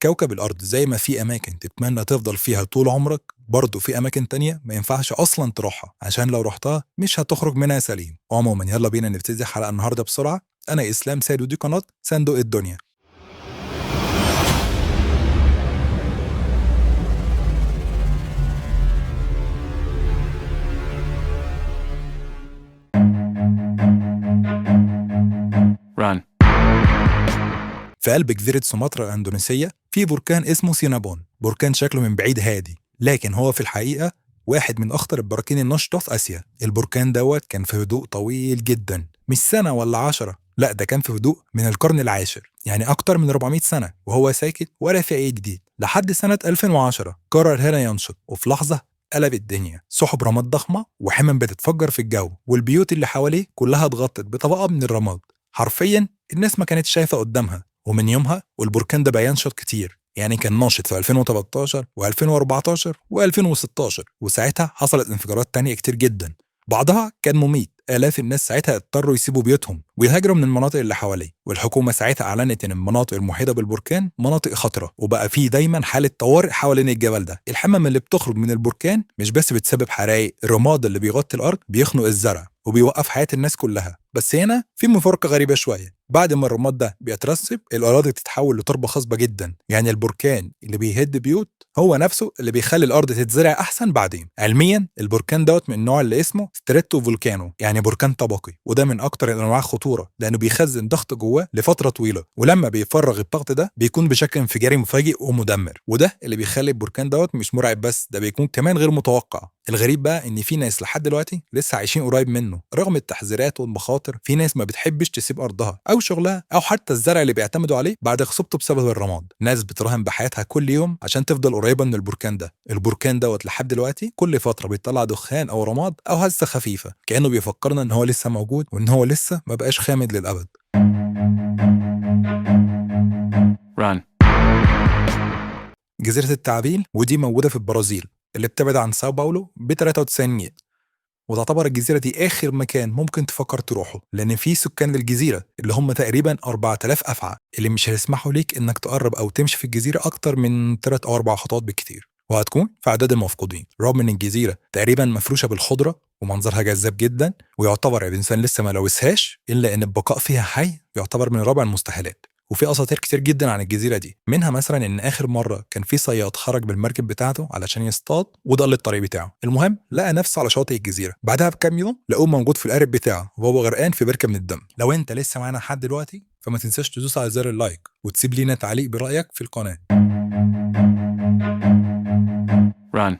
كوكب الأرض زي ما في أماكن تتمنى تفضل فيها طول عمرك، برضه في أماكن تانية ما ينفعش أصلا تروحها، عشان لو رحتها مش هتخرج منها سليم. عموما يلا بينا نبتدي الحلقة النهاردة بسرعة. أنا إسلام سيد ودي قناة صندوق الدنيا. Run. في قلب جزيرة سومطرة الأندونيسية في بركان اسمه سينابون. بركان شكله من بعيد هادي، لكن هو في الحقيقة واحد من أخطر البراكين النشطة في آسيا. البركان دوت كان في هدوء طويل جدا، مش سنة ولا 10، لا ده كان في هدوء من القرن العاشر، يعني أكتر من 400 سنة وهو ساكت ولا في أي جديد، لحد سنة 2010 قرر هنا ينشط، وفي لحظة قلب الدنيا. سحب رماد ضخمة وحمم بتتفجر في الجو، والبيوت اللي حواليه كلها اتغطت بطبقة من الرماد. حرفيا الناس ما كانتش شايفة قدامها. ومن يومها والبركان ده بقى ينشط كتير، يعني كان ناشط في 2013 و2014 و2016، وساعتها حصلت انفجارات تانية كتير جدا، بعضها كان مميت. آلاف الناس ساعتها اضطروا يسيبوا بيوتهم ويهاجروا من المناطق اللي حواليه، والحكومة ساعتها أعلنت إن المناطق المحيطة بالبركان مناطق خطرة، وبقى فيه دايما حالة طوارئ حوالين الجبل ده. الحمم اللي بتخرج من البركان مش بس بتسبب حرايق، الرماد اللي بيغطي الأرض بيخنق الزرع وبيوقف حياة الناس كلها. بس هنا في مفارقة غريبة شوية، بعد ما الرماد ده بيترسب الأراضي بتتحول لتربة خصبة جدا، يعني البركان اللي بيهد بيوت هو نفسه اللي بيخلي الأرض تتزرع أحسن بعدين. علميا البركان دوت من النوع اللي اسمه stratovolcano، يعني بركان طبقي، وده من أكتر الأنواع خطورة لأنه بيخزن ضغط جواه لفترة طويلة، ولما بيفرغ الضغط ده بيكون بشكل انفجاري مفاجئ ومدمر، وده اللي بيخلي البركان دوت مش مرعب بس، ده بيكون كمان غير متوقع. الغريب بقى إن في ناس لحد دلوقتي لسه عايشين قريب منه رغم التحذيرات والمخاطر. في ناس ما بتحبش تسيب أرضها أو شغلها أو حتى الزرع اللي بيعتمدوا عليه بعد خصوبته بسبب الرماد. ناس بتراهن بحياتها كل يوم عشان تفضل قريبة من البركان ده. البركان دوت لحد دلوقتي كل فترة بيطلع دخان أو رماد أو هزة خفيفة، كأنه بيفكرنا إن هو لسه موجود وإن هو لسه ما بقاش خامد للأبد. Run. جزيرة التعابين، ودي موجودة في البرازيل اللي بتبعد عن ساو باولو ب 93 ميل، وتعتبر الجزيرة دي آخر مكان ممكن تفكر تروحه، لأن في سكان للجزيرة اللي هم تقريبا 4000 أفعى، اللي مش هيسمحوا ليك إنك تقرب أو تمشي في الجزيرة أكتر من 3 أو 4 خطوات بالكتير، وهتكون في أعداد المفقودين. رغم إن الجزيرة تقريبا مفروشة بالخضرة ومنظرها جذاب جدا، ويعتبر الإنسان لسه ما لوثهاش، إلا إن البقاء فيها حي يعتبر من رابع المستحيلات. وفي اساطير كتير جدا عن الجزيرة دي، منها مثلا ان اخر مرة كان في صياد خرج بالمركب بتاعته علشان يصطاد وضل الطريق بتاعه، المهم لقى نفسه على شاطئ الجزيرة، بعدها بكام يوم لقوه موجود في القارب بتاعه وهو غرقان في بركة من الدم. لو انت لسه معانا لحد دلوقتي فما تنساش تدوس على زر ال like وتسيب لينا تعليق برايك في القناة. Run.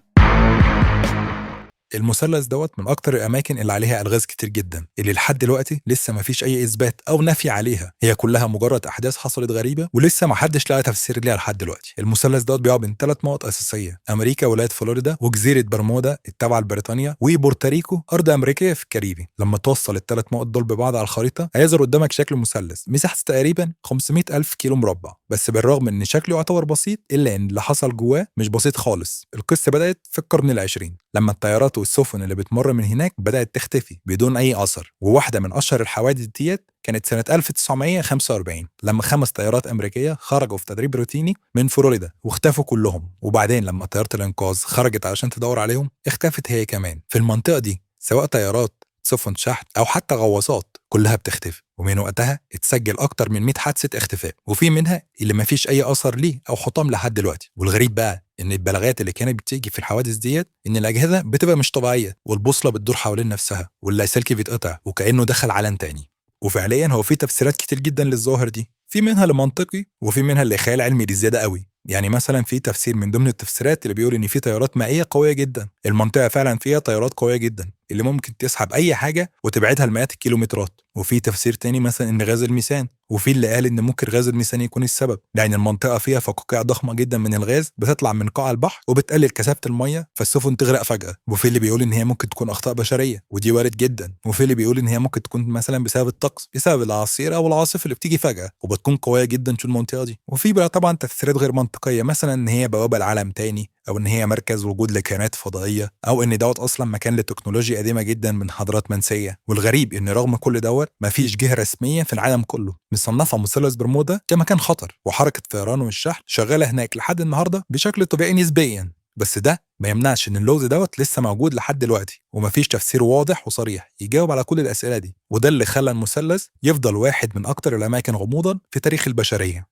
المثلث دوت من اكتر الاماكن اللي عليها الغاز كتير جدا، اللي لحد دلوقتي لسه ما فيش اي اثبات او نفي عليها، هي كلها مجرد احداث حصلت غريبة ولسه ما حدش لقى تفسير ليها لحد دلوقتي. المثلث دوت بيقع بين 3 نقط اساسية: امريكا ولاية فلوريدا، وجزيرة برمودا التابعة لبريطانيا، وبورتوريكو ارض امريكية في الكاريبي. لما توصل الثلاث نقط دول ببعض على الخريطة هيظهر قدامك شكل مثلث مساحته تقريبا 500 الف كيلو مربع، بس بالرغم ان شكله يعتبر بسيط الا ان اللي حصل جواه مش بسيط خالص. القصة بدات في القرن العشرين لما الطيارات والسفن اللي بتمر من هناك بدأت تختفي بدون أي أثر، وواحدة من أشهر الحوادث ديت كانت سنة 1945 لما 5 طيارات أمريكية خرجوا في تدريب روتيني من فلوريدا واختفوا كلهم، وبعدين لما طيارة الإنقاذ خرجت علشان تدور عليهم اختفت هي كمان. في المنطقة دي سواء طيارات، سفن شحن أو حتى غواصات كلها بتختفي، ومن وقتها اتسجل أكتر من 100 حادثة اختفاء، وفي منها اللي مفيش أي أثر ليه أو حطام لحد دلوقتي. والغريب بقى إن البلاغات اللي كانت بتيجي في الحوادث ديت إن الأجهزة بتبقى مش طبيعية، والبوصلة بتدور حوالين نفسها، واللاسلكي بيتقطع وكأنه دخل عالم تاني. وفعليا هو في تفسيرات كتير جدا للظاهر دي، في منها اللي منطقي وفي منها اللي خيال علمي بزيادة قوي. يعني مثلا في تفسير من ضمن التفسيرات اللي بيقول ان في تيارات مائية قوية جدا، المنطقة فعلا فيها تيارات قوية جدا اللي ممكن تسحب اي حاجة وتبعدها لمئات الكيلومترات. وفي تفسير تاني مثلا ان غاز الميثان، وفي اللي قال ان ممكن غاز الميثان يكون السبب، لان المنطقة فيها فقاقيع ضخمة جدا من الغاز بتطلع من قاع البحر وبتقلل كثافة المية فالسفن تغرق فجاة. وفي اللي بيقول ان هي ممكن تكون اخطاء بشرية، ودي وارد جدا. وفي اللي بيقول ان هي ممكن تكون مثلا بسبب الطقس، بسبب الاعاصير او العواصف اللي بتيجي فجاة وبتكون قوية جدا في المنطقة دي. وفي بقى طبعا تفسيرات غير منطقية، مثلا ان هي بوابه لعالم تاني، او ان هي مركز وجود لكائنات فضائية، او ان دوت اصلا مكان لتكنولوجيا قديمة جدا من حضارات منسية. والغريب ان رغم كل دوت دوت مفيش جهة رسمية في العالم كله مصنفه مثلث برمودا كمكان خطر، وحركه طيران والشحن شغالة هناك لحد النهارده بشكل طبيعي نسبيا. بس ده ما يمنعش ان اللغز دوت لسه موجود لحد دلوقتي، ومفيش تفسير واضح وصريح يجاوب على كل الاسئلة دي، وده اللي خلى المثلث يفضل واحد من اكتر الاماكن غموضا في تاريخ البشرية.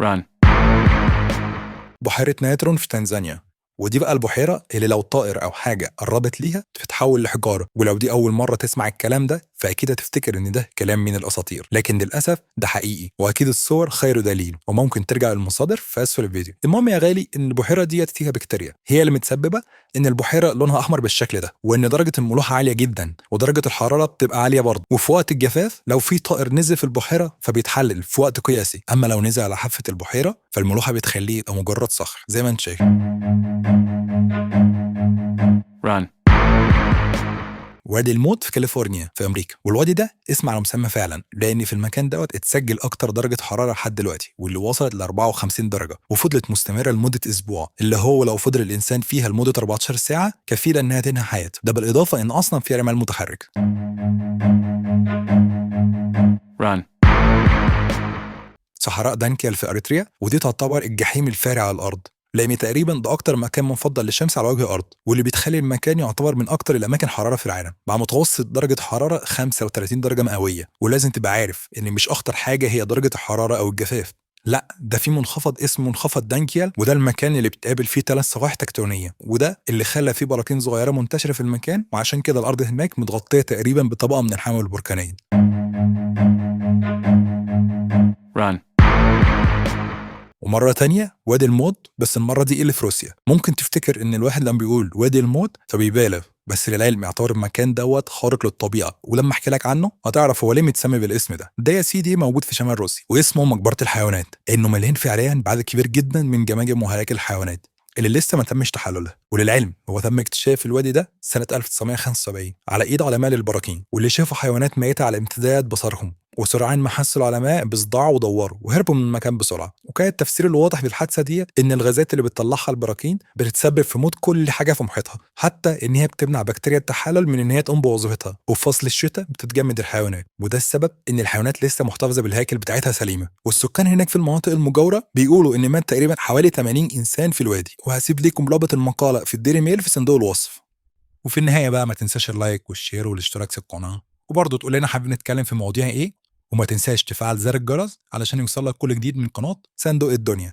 Run. بحيرة ناترون في تنزانيا، ودي بقى البحيرة اللي لو طائر أو حاجة قربت ليها بتتحول لحجارة. ولو دي أول مرة تسمع الكلام ده فأكيد هتفتكر إن ده كلام من الأساطير، لكن للأسف ده حقيقي، وأكيد الصور خير دليل، وممكن ترجع للمصادر في أسفل الفيديو. المهم يا غالي إن البحيرة ديت فيها بكتيريا هي اللي متسببة إن البحيرة لونها أحمر بالشكل ده، وإن درجة الملوحة عالية جدا، ودرجة الحرارة بتبقى عالية برضه. وفي وقت الجفاف لو في طائر نزل في البحيرة فبيتحلل في وقت قياسي، أما لو نزل على حافة البحيرة فالملوحة بتخليه يبقى مجرد صخر زي ما انت شايف. Run. وادي الموت في كاليفورنيا في امريكا، والوادي ده اسم على مسمى فعلا، لان في المكان دوت اتسجل اكتر درجه حرارة لحد دلوقتي، واللي وصلت ل 54 درجه، وفضلت مستمرة لمدة اسبوع، اللي هو لو فضل الانسان فيها لمدة 14 ساعة كفيله انها تنهي حياته. ده بالاضافة ان اصلا فيها رمال متحرك. Run. صحراء دانكيال في اريتريا، ودي تعتبر الجحيم الفارع على الارض، لان تقريبا ده اكتر مكان مفضل للشمس على وجه الارض، واللي بتخلي المكان يعتبر من اكتر الاماكن حرارة في العالم، مع متوسط درجه حرارة 35 درجه مئوية. ولازم تبقى عارف ان مش اخطر حاجة هي درجه الحرارة او الجفاف، لا ده في منخفض اسمه منخفض دانكيال، وده المكان اللي بتقابل فيه 3 صفائح تكتونيه، وده اللي خلى فيه براكين صغيرة منتشرة في المكان، وعشان كده الارض هناك متغطيه تقريبا بطبقه من الحمم البركانيه. Run. ومرة تانية وادي الموت، بس المرة دي اللي في روسيا. ممكن تفتكر إن الواحد لما بيقول وادي الموت فبيبالغ، بس للعلم يعتبر المكان دوت خارق للطبيعة، ولما احكي لك عنه هتعرف هو ليه متسمي بالاسم ده. ده يا سيدي موجود في شمال روسيا، واسمه مقبرة الحيوانات، إنه مليان فعليا بعدد كبير جدا من جماجم وهياكل الحيوانات اللي لسه ما تمش تحللها. وللعلم هو تم اكتشاف الوادي ده سنة 1975 على ايد علماء البراكين، واللي شافوا حيوانات ميتة على امتداد بصرهم، وسرعان ما حسوا العلماء بصداع ودوروا وهربوا من المكان بسرعة. وكان التفسير الواضح للحادثه دي ان الغازات اللي بتطلعها البراكين بتتسبب في موت كل حاجة في محيطها، حتى ان هي بتمنع بكتيريا التحلل من ان هي تقوم بوظيفتها، وفي فصل الشتاء بتتجمد الحيوانات، وده السبب ان الحيوانات لسه محتفظة بالهياكل بتاعتها سليمة. والسكان هناك في المناطق المجاورة بيقولوا ان مات تقريبا حوالي 80 انسان في الوادي. وهسيب لكم رابط المقالة في الديري ميل في صندوق الوصف. وفي النهاية بقى ما تنساش ال like وال share والاشتراك في القناة، وبرضه تقول لنا حابب نتكلم في مواضيع ايه، وما تنساش تفعل زر الجرس علشان يوصلك كل جديد من قناة صندوق الدنيا.